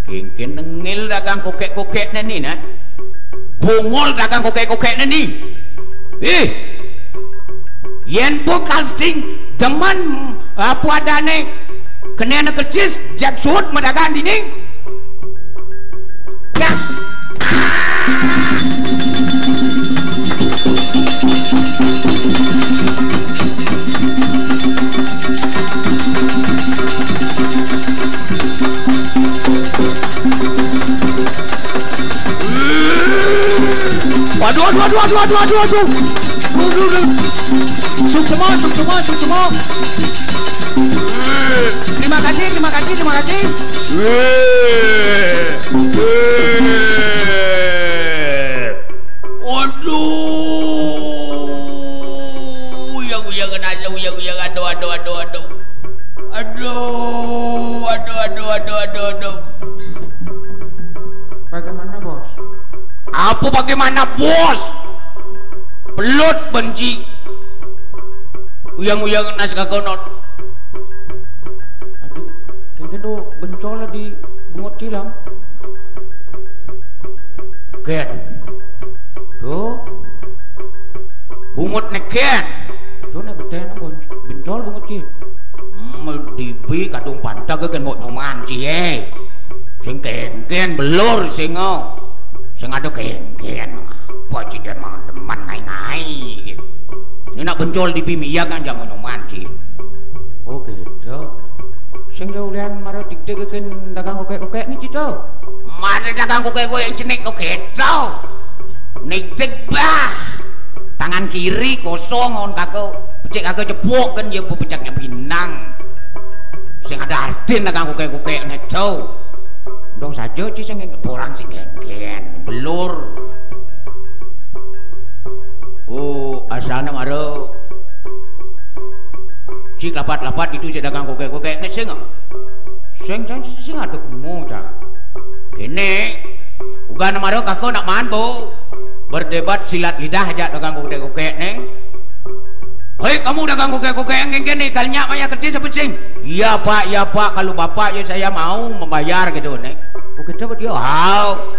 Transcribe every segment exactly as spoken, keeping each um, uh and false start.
Kéngkén nengil dagang kokék-kokék né ni, nah. Bungul dagang kokék-kokék né ni. Ih. Yén bakal sing demen apa adané kenéna kecis, jag suud madagang dini. Ya. Waduh, waduh, waduh, waduh, waduh, waduh, waduh. Aduh, aduh, aduh. Suksma, suksma, suksma. Terima kasih, terima kasih, terima kasih. Aduh, uyang-uyang kena, uyang-uyang, aduh, aduh, aduh, aduh. Aduh, aduh, aduh, aduh, aduh, aduh. Bagaimana, Bos? Apa bagaimana, Bos? Belut benci. Uyang-uyang nas kakonot. Aduh, kéngkén to bencol di bungut cilam. Kén. To. Bungut né kén. To né beténa bon-, bencol bungut ci. Hmm, dibi kadung panteg kén mbok Nyoman ci, é. Sing kéngkén belur sing, oh. Sing ada kéngkén. Apa ci dén mang demen ngai-ngai. Né nak bencol dibi miyag kan jamu Nyoman ci. Oh, gitu. Sing ya ulian mara dik-dik kén dagang kokék-kokék né, Cito. Mara dagang kokék-kokék cenik kok gitu. Nik-dik bah. Tangan kiri kosong on kagak, becik kagak cepuk kan ya beciknya pinang. Sing ada artin dagang kokék-kokék né, Cito. Dong saja ci sing borang sing kéngkén, belur. Oh, asalnya mara ci lapat-lapat itu ci dagang kokék-kokék né sing. Sing, sing, sing ada kemu, cak. Kéné, uga mara kagak nak maan, Bu. Berdebat silat lidah aja dagang kokék-kokék né. Hei, kamu dagang kokék-kokék yang kéngkén né, kal nyak mayah kerja siapa sing? Iya, Pak, iya, Pak, kalau Bapak ya saya mau membayar gitu né. Kokék dapat ya. Wow.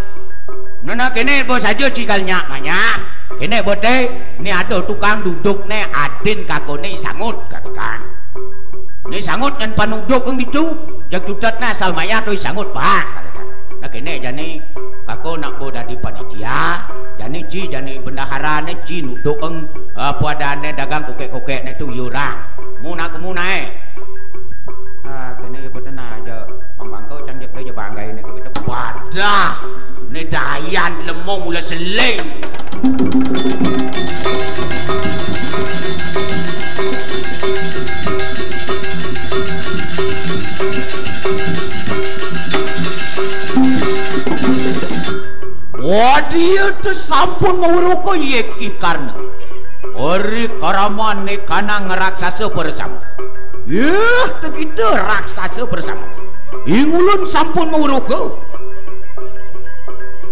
Nona kéné bos aja cikal nyak mayah. Kéné boté, né ada tukang duduk né adin kakoné sangut kakutan. Né sangut nyan panuduk kang ditu, jag cutet né asal mayah to sangut, Pak. Nah, kéné jani kako nak bo dadi panitia, jani ci, jani bendahara né ci nuduk eng, apa adané dagang kokék-kokék né tu yurang. Muna kemuna, é. Ah, kéné ya boten aja. Bang bangko can jek ja banggai né kita. Padah. Né dayan lemo mula seling. Wadiya te sampun mawruka yekih karna. Ari karamané kanang raksasa persama. Yeh, te kita raksasa persama. Ing ulun sampun mawruka.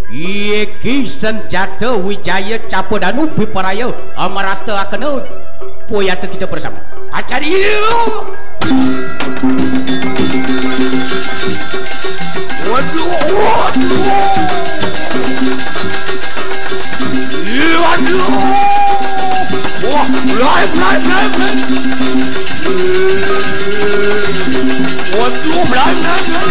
Iki senjata wijaya capadanu piparaya amarasta akena puyata kita bersama. Acarya! Waduh, waduh. Waduh. Wah, mulai, mulai, mulai, mulai. Waduh, mulai, mulai, mulai.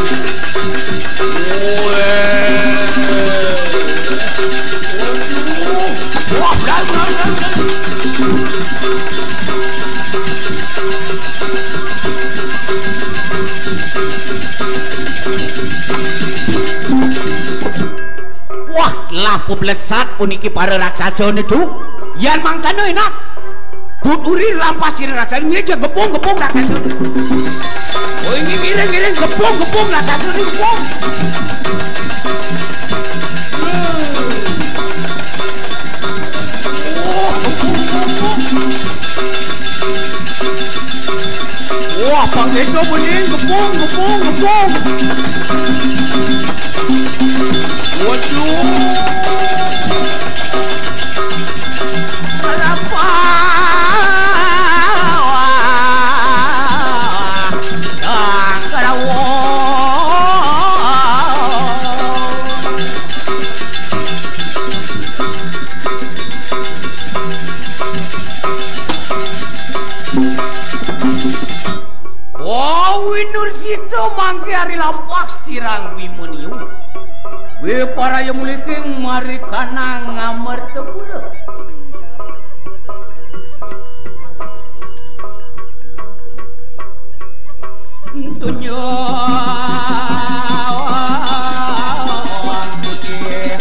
Wah, benar, benar, benar, benar. Wah, lah peblesat puniki para raksasa nitu. Yan mangkana enak. Tuturi rampas kiri raksasa, ngeja gepung-gepung raksasa. Oh, ini ngiring-ngiring, gepung-gepung raksasa, ini gepung. Oh, gepung-gepung. Wah, Bang Endo bening, gepung, gepung, gepung. Waduh. Kenapa? Wah, yang kerawa. Sang Bimaniu. Wiparaya muliking marikanang ngamerta pura. Tunjung putih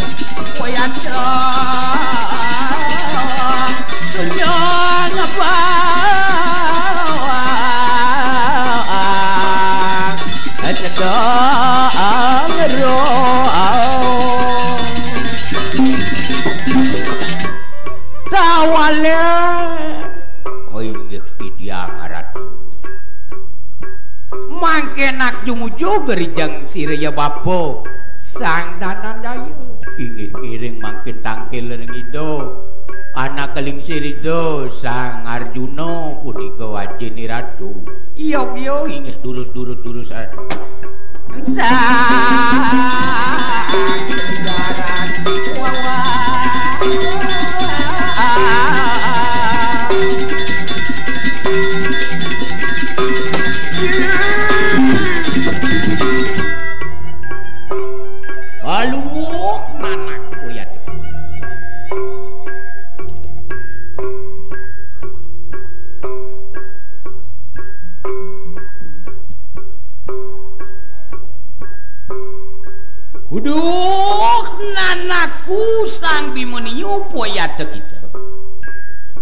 wayanta. Tunjung apa? Sedang roh. Tawale. Oh, inggih titiang arat. Mangke nak jumuju gerijeng sira ya bapa Sang Danandaya. Inggih ngiring mangkin tangkil ring Ida. Anak kelingsir Ida Sang Arjuna punika ajin Ratu. Iya, iya, inggih durus, durus, durus. Sang Wawa. Aluh, nanak kuyat. Uduh, nanakku Sang Bimaniu puyata kita.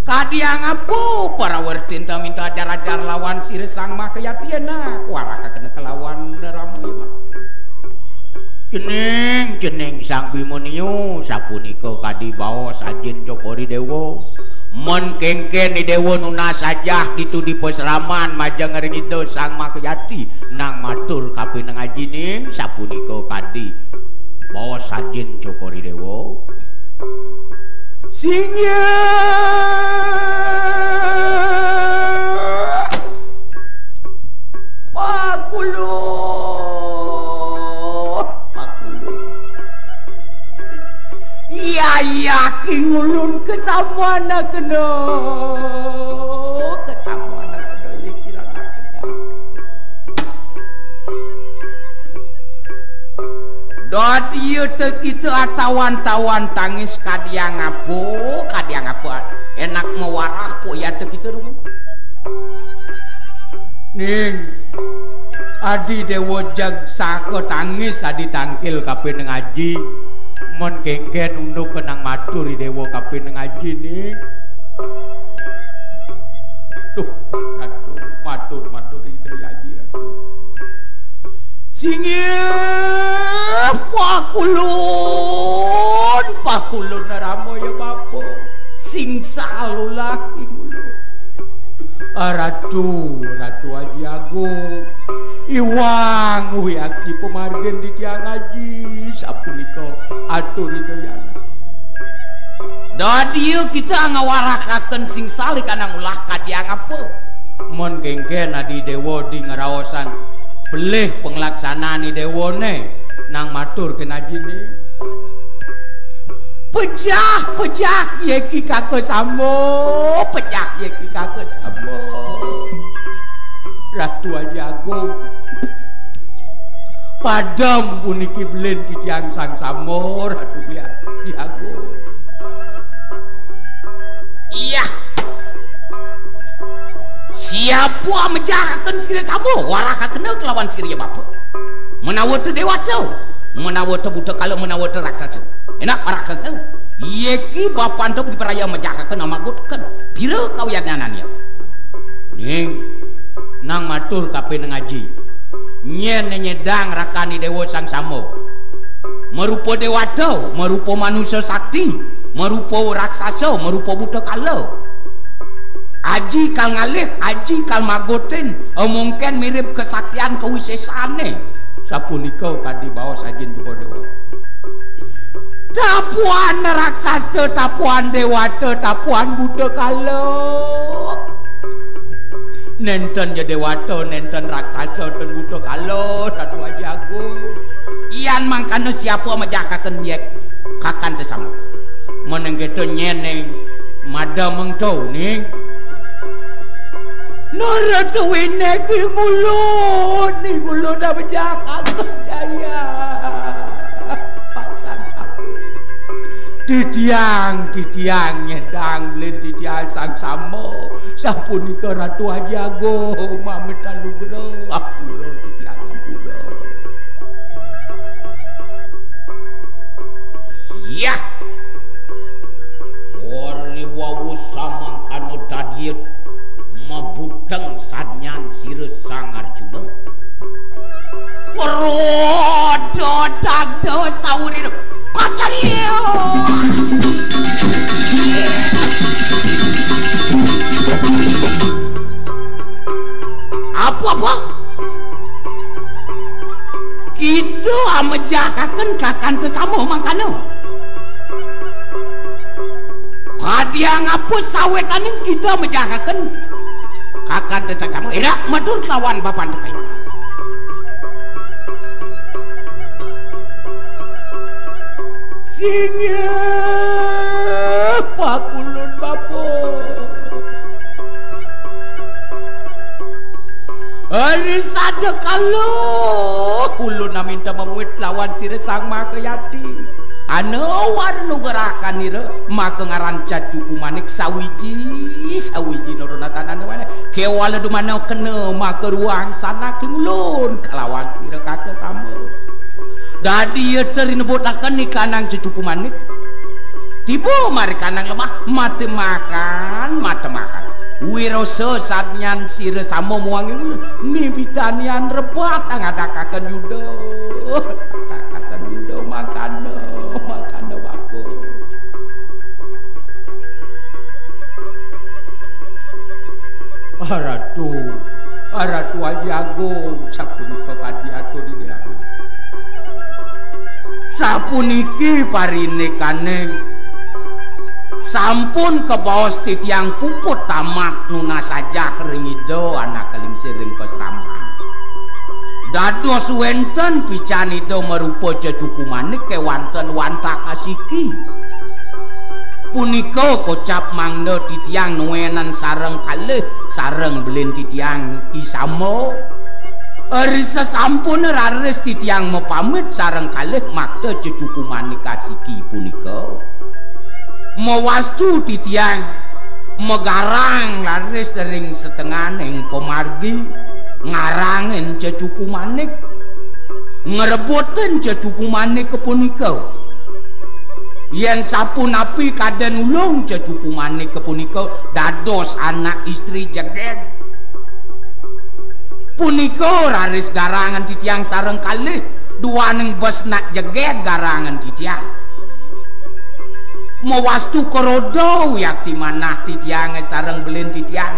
Kadi angapa parawertin ta minta ajar-ajar lawan sira Sang Makayati enak, warakaken kelawan Rama. Cening, cening Sang Bimaniu, sapunika kadi baos ajin Cokor I Dewa. Men kengken I Dewa nunas ajah ditu di pasraman majeng ring Ida Sang Makayati, nang matur kapineng ajining, sapunika kadi baos ajin Cokor I Dewa. Singgih Pakuluh, Pakuluh. Yayaki ngulun kasamuan kena. Kasamuan kena, ya kirang. Dot iya te kita atawan-tawan tangis kadiang apa, kadiang apa. Enak mawarah po ya te kita rumu. Ning, adi dewa jag saka tangis adi tangkil kapineng aji. Men kengken unduk kenang matur I Dewa kapineng aji, ning. Duh, Ratu, matur, matur, Ida Hyang Aji, Ratu. Singgih pakulun, pakulun Rama ya Bapa. Sing salulah ingulun. Ah, Ratu, Ratu Aji Agung. Iwang wiakti pamargin titiang aji, sapunika atur Ida Hyang. Dadia kita ngawarakaken sing salikanang ulah kadiang apa? Mon kengken adi dewa di ngraosan pelih panglaksanaan I Dewane nang matur kenajine. Pejah, pejah, yeki kaka sambo, pejah, yeki kaka sambo. Ratu Aji Agung. Padem puniki belin titiang Sang Samur, Ratu Beli Agung. Iya. Siapa mejahaken sira sama, warahakena kelawan sira bapa. Menawa te dewata, menawa te buta kala, menawa te raksasa. Enak warahakena. Yeki bapanta budi praya mejahaken amagut ken. Pira kawiyanannya? Ning, nang matur kapineng aji. Nyen nyedang rakani dewa Sang Sama. Marupa dewata, marupa manusa sakti, marupa raksasa, marupa buta kala. Aji kal ngalih, aji kal magotin, mungkin mirip kesaktian kawisesane. Sapunika kadi baos ajin Dukadewa. Tapuan raksasa, tapuan dewata, tapuan buta kala. Nenten ja dewata, nenten raksasa, ten buta kala, Ratu Aji Agung. Yan mangkana siapa majakaken yek kakan te sama. Meneng kita nyeneng madameng tau ning. Naratuwine ki ngulun, ni ngulun dah majakaken jaya. Titiang, titiang nyédang lén titiang sang sama. Sapunika Ratu Aji Agung, mamet anugrah. Ampura titiang, ampura. Yah. Ori wau samangkana dadi mabuteng sadnyan sira Sang Arjuna. Rodo dagda sawirina. Kacariya. Apa-apa? Kita amejahaken kakanta sama mangkana. Kadi angapa sawetaning kita amejahaken kakanta sesama? Ira matur kelawan bapan tekayu. Singgih pakulun bapa. Ari sadekala ulun aminta mamuit lawan sira Sang Makayati. Ana warna gerakanira maka ngaran Cacupu Manik sawiji, sawiji nurunatan anu kéwala dumana kena maka ruang sanaki ulun kalawan sira kaka sama. Dadi iya terinebutaken ikanang Cacupu Manik. Tiba mari kanang lemah, mate makan, mate makan. Wirosa sadnyan sira sama muangi ulun, nibitanian rebat ngadakaken yuda. Ngadakaken yuda makana, makana bapa. Aratu, Aratu Aji Agung, sapunika kadi atur didérangan. Sapuniki parinikané sampun kabaos titiang puput tamat nunas ajah ring Ida anak kalingsir ring pasraman. Dados wénten pican Ida marupa Cacupu Manik kéwanten wantah asiki. Punika kocap mangda titiang nuénan sareng kalih sareng belin titiang I Sama. Ri sasampun raris titiang mapamit sareng kalih makta Cacupu Manik asiki punika. Mawastu titiang magarang raris ring setenganing pamargi ngarangin Cacupu Manik, ngrebutin Cacupu Manik punika. Yén sapunapi kadén ulung Cacupu Manik punika dados anak istri jegég. Punika raris garangan titiang sareng kalih duaning besnak jegég garangan titiang. Mawastu kroda wiakti manah titiangé sareng belin titiang.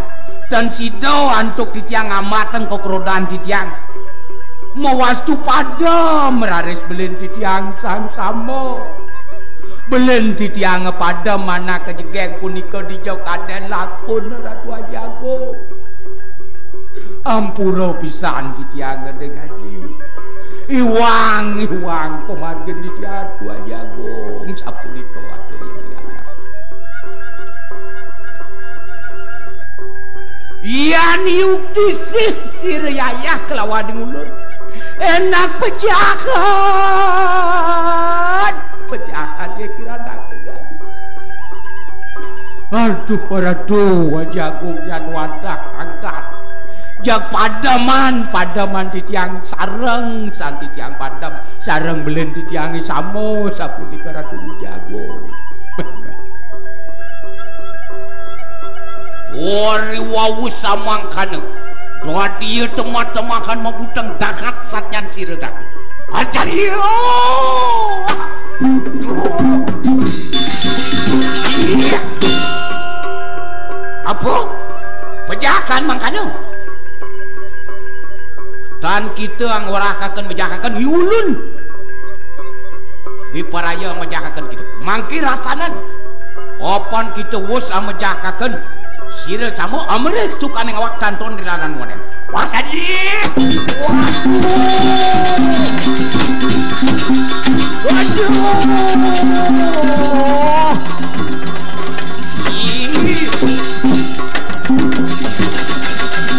Tan sida antuk titiang ambatang kakrodan titiang. Mawastu padem raris belin titiang sang sama. Belin titiangé padem manah kajegég punika dija kadén lakun Ratu Aji Agung. Ampura pisan titiang gending aji. Iwang, iwang pamargin titiang Ratu Aji Agung. Sapunika watur titiang. Yan yukti sih sira yayah kelawaning ulun. Enak pejahat. Pejahat ya kira aduh, Ratu, Aji Agung yan wantah angkat. Jag pademan, pademan titiang sareng, san titiang padem, sareng belin titiangé sama, sapunika Ratu Aji Agung. Ori wau samangkana, dadi temat-temakan mabuteng dahat satnyan sira dahat. Kacariya! Apa? Pejakan mangkana? Tan kita angwarahaken mejahaken iulun. Wiparaya mejahaken kita. Mangki rasanan. Apan kita wus amejahaken. Sira sama amrih sukaning awak tanton rilanan ngonen. Wasadi. Waduh. Waduh. Ih.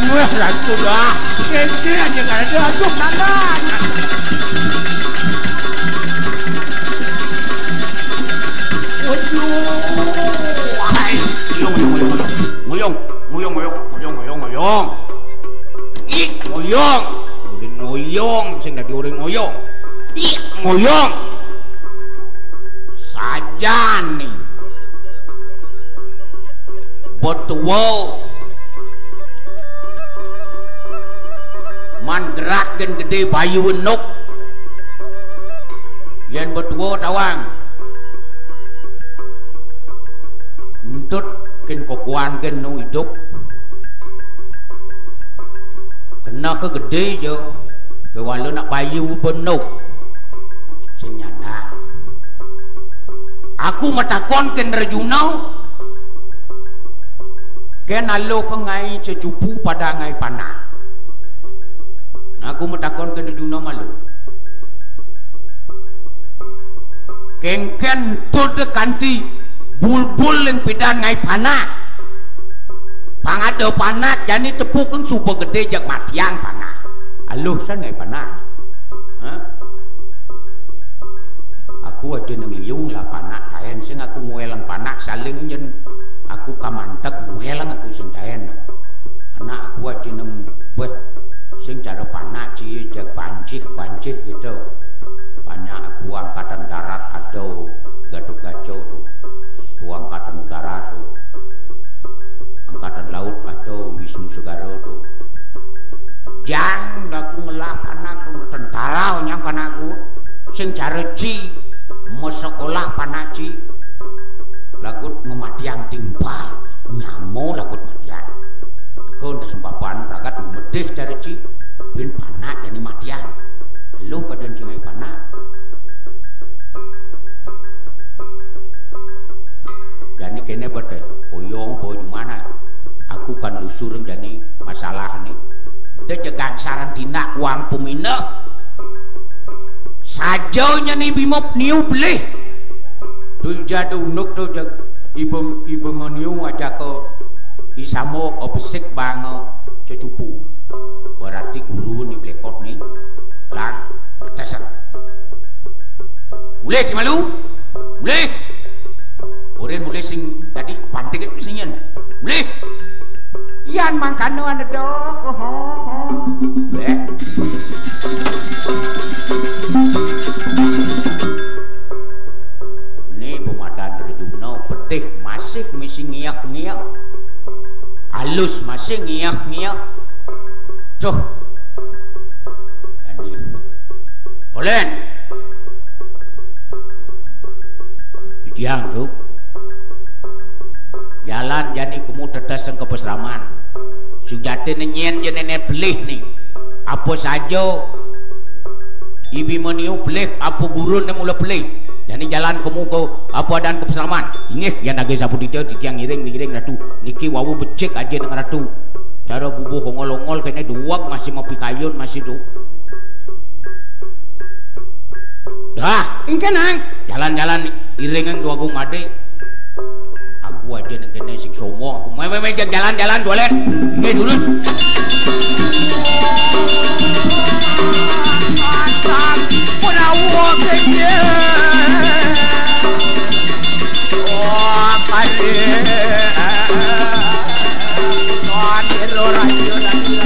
Wah, ratu dah. Kece aja nggak ada. Aduh, nanan. sing dadi urip ngoyong. Iya, ngoyong. Sajane. Betuwa. Man gerak gen gedé bayu enuk. Yén betuwa tawang. Entut kin kokoan kin nu idup. Kena ke gedé ja. Kewala nak bayu benuk. Sing nyana. Aku matakon kin Rejuna. Ken alo ke ngai cecupu pada ngai panak. Nah, aku matakon ken Rejuna malu. Kengken tud kanti bulbul yang pidan ngai panak. Pang ada panak jani tepuk keng suba gedé jak matiang panak. Aluh san ngai panak. Hah? Aku aja nang liung lah panak taén sing aku nguélang panak saling yen aku kamantek nguélang aku sing taén. Anak aku aja nang beh sing cara panak cie jak pancih-pancih gitu. Panak aku angkatan darat ada Gatot Kaca tuh. Tuh angkatan udara tuh. Angkatan laut ada Wisnu Segara tuh. Jang aku ngelah panak tuh tentara nyang panakku. Sing cara ci masekolah panak ci. Lagut ngematian timpal nyamo lagut matian. Teka ndak sempapan ragat medih cara ci. Bin panak jani matian. Lu kadang cingai panak. Jani kene bete, oyong boy di mana? Aku kan lusur jani masalah ni. Dia je gangsaran tindak wang pemina. Saja nyani bimop niu belih. Tu jadu unuk tu jag ibeng ibeng niu aja ke isamo obesik bang cecupu. Berarti guru ni belekot ni lang tesan. Mulih ci malu. Mulih. Urin mulih sing tadi pantik itu sing yen. Mulih. Yan mangkano ane doh. Ho, ho, ho. Beh. Ni pemadan Rejuna pedih masih misi ngiak-ngiak. Alus masih ngiak-ngiak. Tuh. Jadi, Olen. Idiang tu. Jalan jani kemu tetes ke pesraman. Sujati nenyen je nenek pelih ni. Apa saja Ibi meniup pelih, apa gurun yang mula pelih. Jani jalan kemu ke apa adan ke pesraman. Ingih, yang naga sapu titiang, titiang ngiring, ngiring ratu. Niki wawu becik aja nang ratu. Cara bubuh ongol-ongol kene duwag masih mau pikayun masih tu. Dah. Engke nang. Jalan-jalan iringan dua gung made. Aku aja nang kene sing sombong aku. Meh, meh, meh, jalan-jalan toilet. Nggih, durus. Menawa kene. Oh, kare. Kare raja lagi.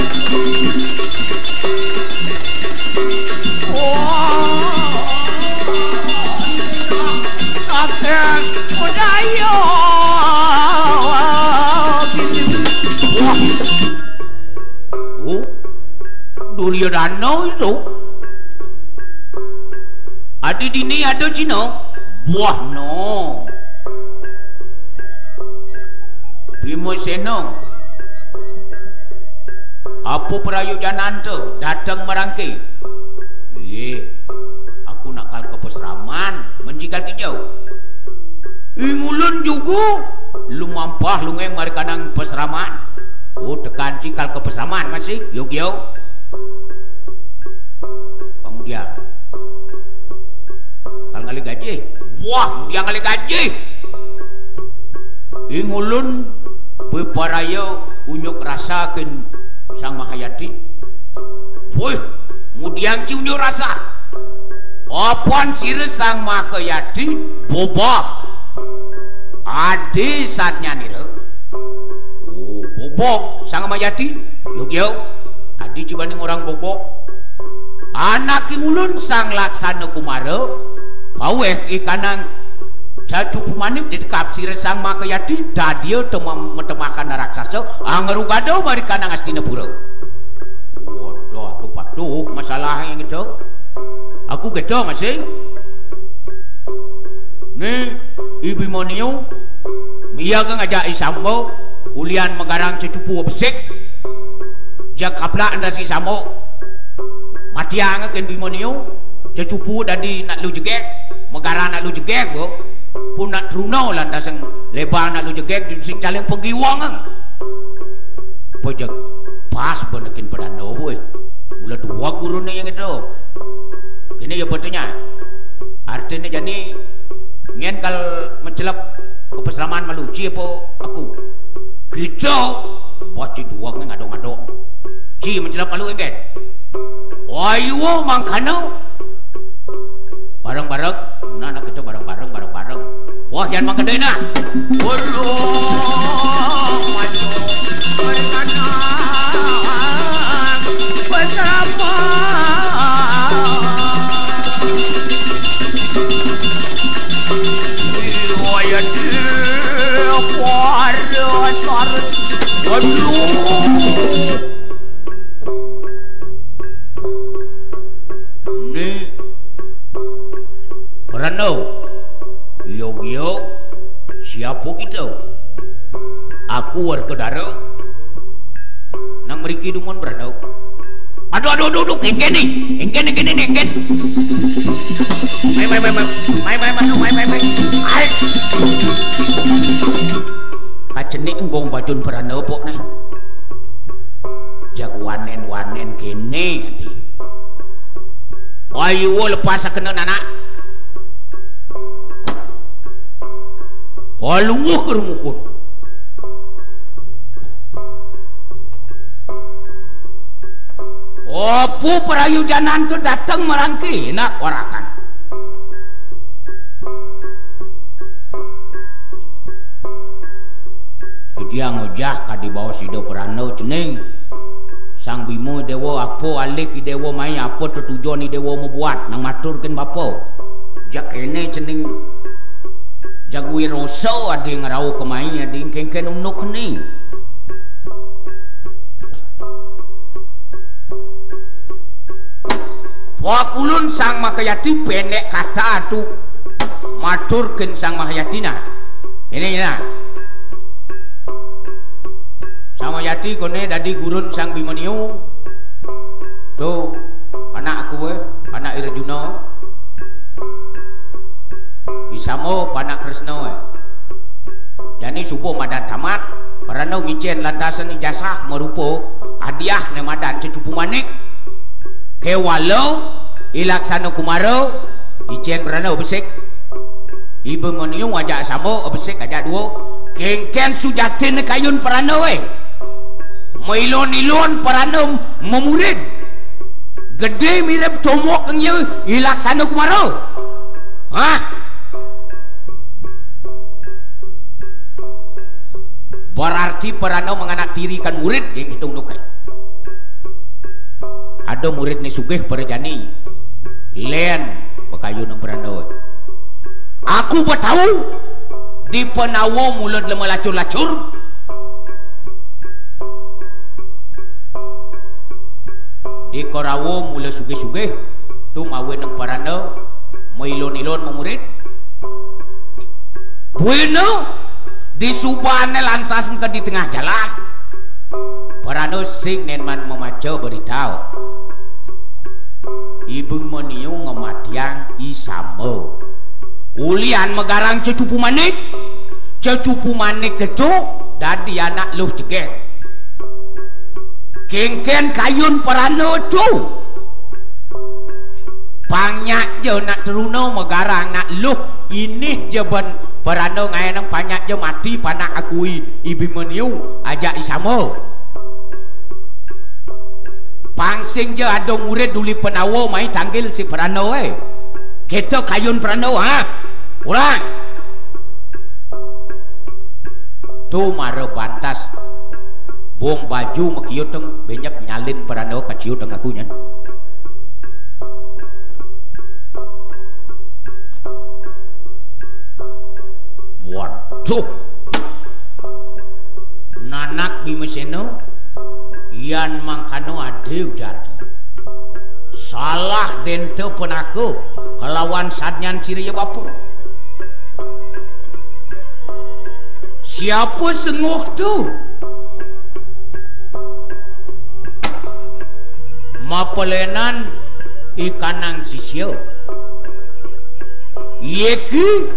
Oh, kakek budaya. Wah. Oh, Duryodana itu. Adi dini ada Cina. Buah no. Bimasena. Apa prayojanan tu dateng marangke? Iye, aku nak kal ka pasraman, menjigal kijau. Ing ulun juga lumampah lungeng marikanang pasraman. Oh, tekan cikal ka pasraman masih, yuk, yuk. Pangudian. Kal ngalih gaji. Buah, dia ngalih gaji. Ing ulun beparaya unyuk rasa ken Sang Mahayati. Wih, mudiang ci unyuk rasa. Apan sira Sang Mahayati bobok. Adi satnyanira. Oh, bobok Sang Mahayati. Yuk, yuk. Adi ci bani orang bobok. Anaking ulun Sang Laksana Kumara, paweh ikanang Cacupu Manik ditekap sira Sang Makayati, dadia temam-, metemakan raksasa, angrugada marikanang Astinapura. Waduh, tu patuh masalah yang gitu. Aku gitu masih. Ni, Ibi Monio, mia ke ngajak isamba, ulian megarang Cacupu besik, jak kaplak endas isamba. Matiang ken Bimonio, Cacupu dadi nak lu jegek, megarang nak lu jegek, bo. Pun nak truna lantas lebar nak lu jegek, di sing caling pegiwang. Pejek pas benekin pedando, boy. Mula dua gurune yang itu. Kini ya betulnya. Artinya jani, nyen kal mencelep ke peselaman malu, ci apa aku? Kita, baca dua ni ngado-ngado. Ci mencelep malu engket. Ayo mangkana. Bareng-bareng, nah, nah, kita bareng-bareng, bareng-bareng. Wah, yang mangkana nak. Waduh, maju. Bersama. Waduh. Ni Reno. Yo, yo. Siapa kita? Aku warga dara. Nang mriki dumun Brana. Aduh, aduh, aduh, aduh, engken ni. Engken, engken ni, engken. Mai, mai, mai, mai. Mai, mai, mai, mai, mai, mai. Ai. Kacenik enggong bajun Brana pok ni. Jag wanen-wanen kene ati. Ayo lepas sakena anak. Alungguh kerungukun. Opu perayu janan tu dateng merangki nak warakan. Itiang ojah kadi baos Ida Prana cening. Sang Bima Dewa, apa alih Dewa mai, apa tetujon Dewa mabuat, nang matur ken bapa. Jak kene cening. Jagui roso adi ngrauh kemai, adi kengken unuk ni. Pakulun Sang Makayati pendek kata tu matur ken Sang Makayati nah. Ini nah. Sang Makayati kone dadi gurun Sang Bimanyu. Tu panak aku, eh, panak Irjuna. Isamo panak Kresna, eh. Jani subuh madan tamat, Prana ngicen lantasan ijasah marupa hadiah ne madan Cacupu Manik. Kewala, I Laksana Kumara, icen Prana besik. Iba Manyu ajak sama, besik ajak dua. Kengken sujatin kayun Prana, eh. Mailon-ilon Prana mamurid. Gede mirip tomok nya I Laksana Kumara. Hah? Berarti Prana menganak tirikan murid yang hitung dukai. Ada murid ni sugih para jani. Len, pakayun Prana. Aku betau di Penawa mula lema lacur-lacur. Di Korawa mula sugih-sugih, tu mawinan Prana mailon-ilon mamurid. Buina di Subane lantas engka di tengah jalan. Prana sing nenman mamaca berita. Ibu Meniu ngematiang I Samba. Ulian megarang Cacupu Manik. Cacupu Manik ketu dadi anak luh jegeg. Kengken kayun Prana tu. Pang nyak ja nak teruna megarang nak luh inih ja ban Prana ngaenang pang nyak ja mati panak akui Ibi Meniu ajak I Samba. Pang sing ja ada murid duli Penawa mai tanggil si Prana, eh. Kita kayun Prana, ha? Urang. Tu mara bantas. Bung baju makiuteng benyep nyalin Prana kaciuteng aku nyan. Duh. Nanak Bimasena, yan mangkana adi ujar. Salah denta panaka kalawan sadnyan sira ya bapa. Siapa senguh tu? Mapalenan ikanang sisya. Yeki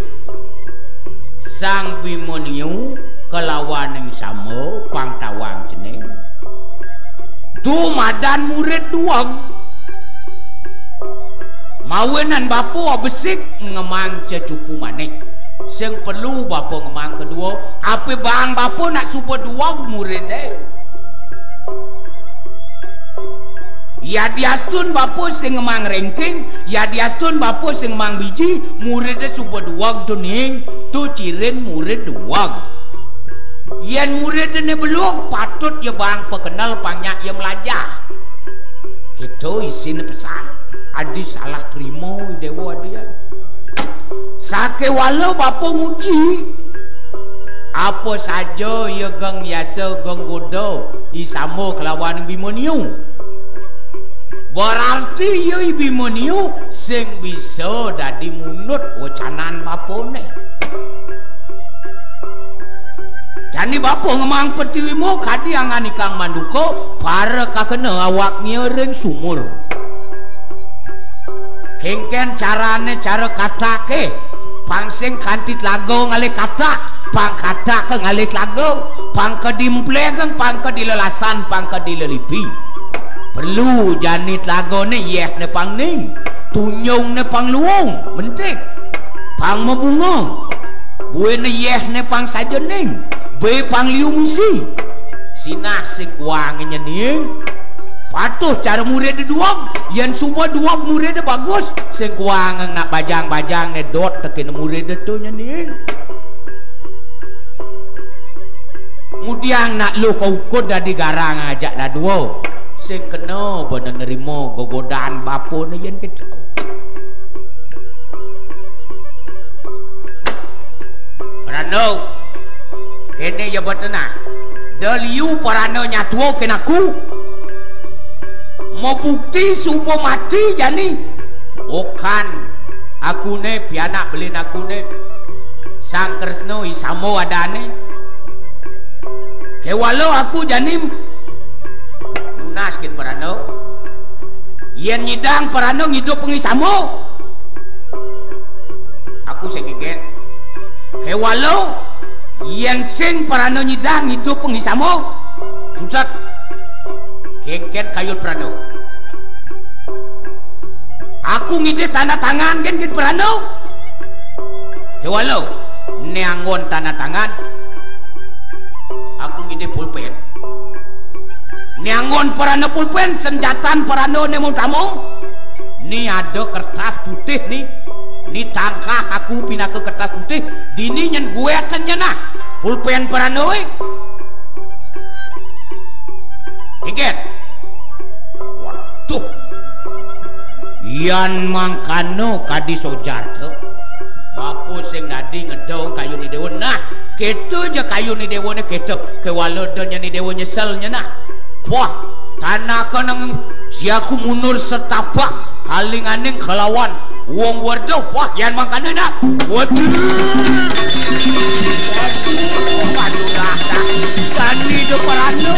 Sang Bimanyu kalawaning sama pang tawang cening. Tu madan murid duweg. Mawinan bapa besik ngemang cecupu manik. Sing perlu bapa ngemang kedua, ape bang bapa nak suba duweg muride. Yadiastun bapa sing ngemang rengking, yadiastun bapa sing ngemang biji, muride suba duweg tu ning, tu cirin murid duweg. Yen muridne belug, patut ya bang pakenel pang nyak ya melajah. Kita isine pesan. Adi salah trima dewa adi ya. Sakewala bapa nguji. Apa saja ya geng yasa geng goda, isama kelawan Bimanyu. Berarti ya Bimanyu sing bisa dadi munut wacanan bapane. Jani bapa ngemang petiwimo kadi angan ikang manduka, para kakena awak ngiring sumur. Kengken carane cara katake, pang sing kanti telaga ngalih katak, pang katak ke ngalih telaga, pang ke dimplegeng, pang ke dilelasan, pang ke dilelipi. Perlu jani telagane yehne pang ning, tunjungne pang luung, mentik, pang mabunga. Buin yeh ne pang sajening, be pang liu misi. Sinah sing kuang nyening. Patuh cara murid duweg, yen suba duweg murid bagus, sing kuang nak bajang-bajang ne dot tekin murid tu nyening. Mudiang nak luh kaukud dadi garang ajak dadua, sing kena bena nerima gogodan bapa ne yen kecil. Paranda. Kene ya betenah. Da liu paranda nyatua ken aku. Mabukti suba mati jani. Okan aku ne pianak belin aku ne. Sang Kresna isama adane. Kewala aku jani nunas ken paranda. Yen nyidang paranda ngidup pengisama. Aku sing ngiget. Kewala, yen sing paranda nyidang ngidup pengisama. Sutet. Kengken kayun paranda. Aku ngidih tanda tangan ken ken paranda. Kewala, ne anggon tanda tangan. Aku ngidih pulpen. Ni anggon paranda pulpen, senjatan paranda ne mung tamung. Ni ada kertas putih ni. Ni tangkah aku pinaka kertas putih. Dini nyen guetan nyena. Pulpen paranda, eh. Inget. Waduh. Yan mangkana kadi sojar tu. Bapa sing dadi ngedong kayun ni dewa. Nah, keto ja kayun ni dewa ne keto. Kewala da nyeni dewa nyesel nyena. Wah, tanah keneng siaku mundur setapak kalinganing kelawan wong werda. Wah, yan mangkana nak. Waduh. Waduh, waduh, dah, dah. Tadi do parano.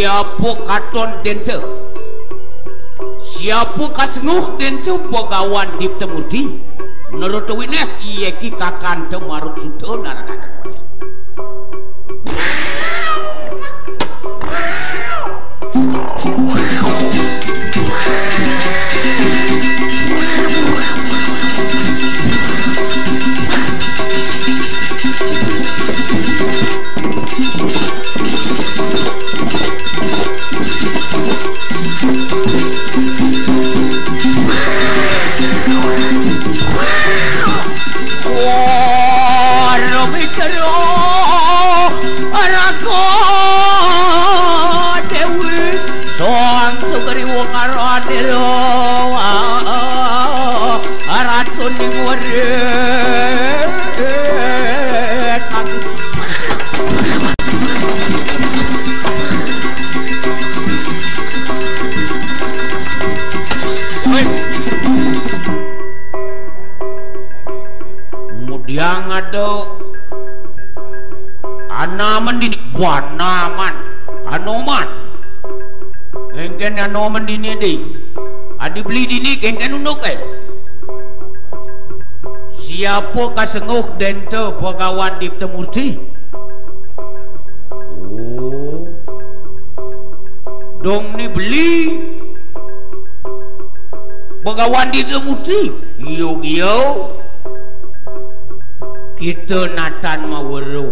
Siapa katon denta? Siapa kasenguh denta Bagawan Dipta Murti? Nerut wineh iya ki kakanta Marut Suta naranakan. Wong karo anira, ah, ah, ah, ratuning werit. Woi. Mudiang ada Anoman dini, wah, Anoman. Anoman. Kéngkén Anoman dini di. Adi beli dini kéngkén unduk, eh. Siapa kasenguh dénta Bagawan Dipta Murti? Oh. Dong ni beli Bagawan Dipta Murti. Iyo, iyo. Kita natan maweruh.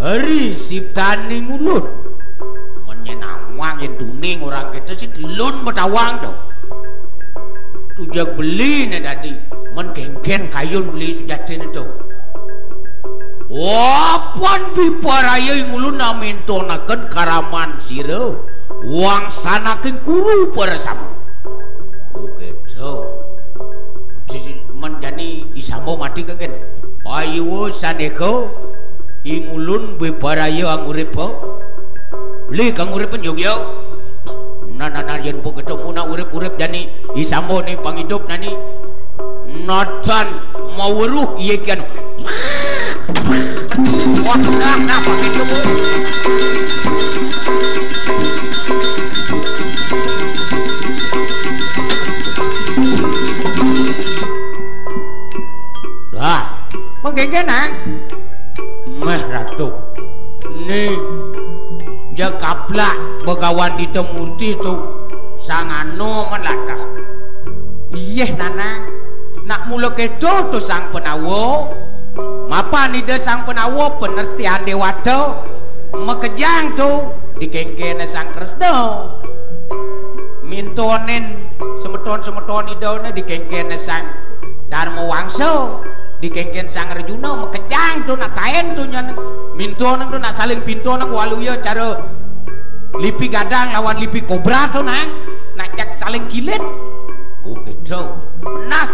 Hari siptaning ulun. Men nyén awang yén tuning orang kita sih lun betawang to. Tujak beli né dadi. Men kéngkén kayun beli sujatiné to. Apan biparaya ing ulun namintonaken karaman sira. Wangsan aking kuru para sama. Oh, gitu. Di, men jani isamba mati kéngkén. Ayo sanéka ing ulun biparaya anguripa. Beli kanguripan, yuk, yuk. Nah, nah, nah, yén pun ketemu nak urip-urip jani isamba ni pangidup nani. Natan maweruh iya kian. Wah, nah, nah, pangidup. Dah, mengkengken, ah. Méh, Ratu. Ni, ja kaplak Bagawan Dita Murti tu sangano men lantas. Iyeh, Nanang. Nak mula kéto tu Sang Panawa. Mapan Ida Sang Panawa penestian déwata. Makejang tu dikéngkén Sang Kresna. Mintonin semeton-semeton Idané dikéngkén Sang Darma Wangsa. Dikéngkén Sang Arjuna, makejang tu nak taén tu nyén. Mintonan tu nak saling pintonan, waluya cara lipi gadang lawan lipi kobra tu, Nang. Nak jak saling kilit. Oh, gitu. Nah.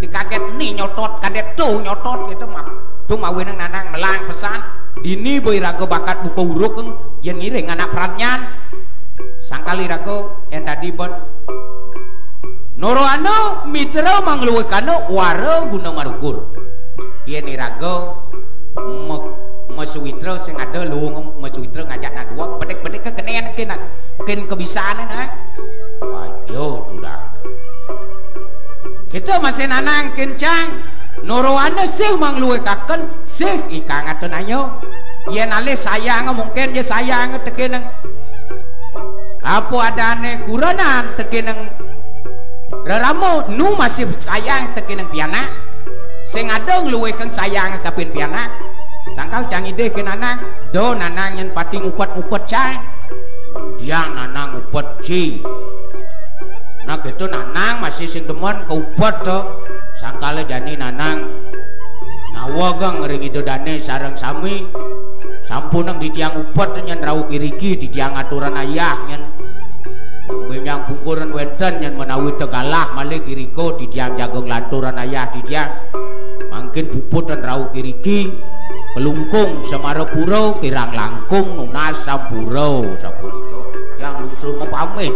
Dikagét ni nyotot, kadét tu nyotot gitu, mah. Tu mawinan Nanang melang pesan. Dini ba iraga bakat buka huruk, yén ngiring anak pradnyan. Sangkal iraga yén dadi ben. Noroana mitra mangluihana wara guna marukur. Yén iraga me-, masawitra sing ada luung masawitra ngajak nak dua, bedik-bedik kekenén kénak. Kén kebisané, nah. Aja tudah. Kita masih Nanang kéncang. Noroana sih mangluihaken, sih ikang atun ayo. Yén alih sayang mungkin ya sayang tekéneng. Apa adané kurenan tekéneng rerama nu masih sayang tekéneng pianak. Sing ada ngluihang sayang kapin pianak. Sangkal cang idih ké Nanang, do Nanang nyén pati ngupet-ngupet cang. Diang Nanang ngupet ci. Nah, gitu Nanang masih sing demen kaupet to. Sangkala jani Nanang nawegang ring Ida Dané sareng sami. Sampunang titiang upet nyén rauh iriki, titiang aturan ayah nyén bénjang pungkuran wénten nyén menawi tegalah malih irika, titiang jaga nglanturan ayah titiang. Mangkin puput ten rauh iriki, kelungkung Semarapura, kirang langkung nunas sampura, sapunika. Titiang lungsur mapamit.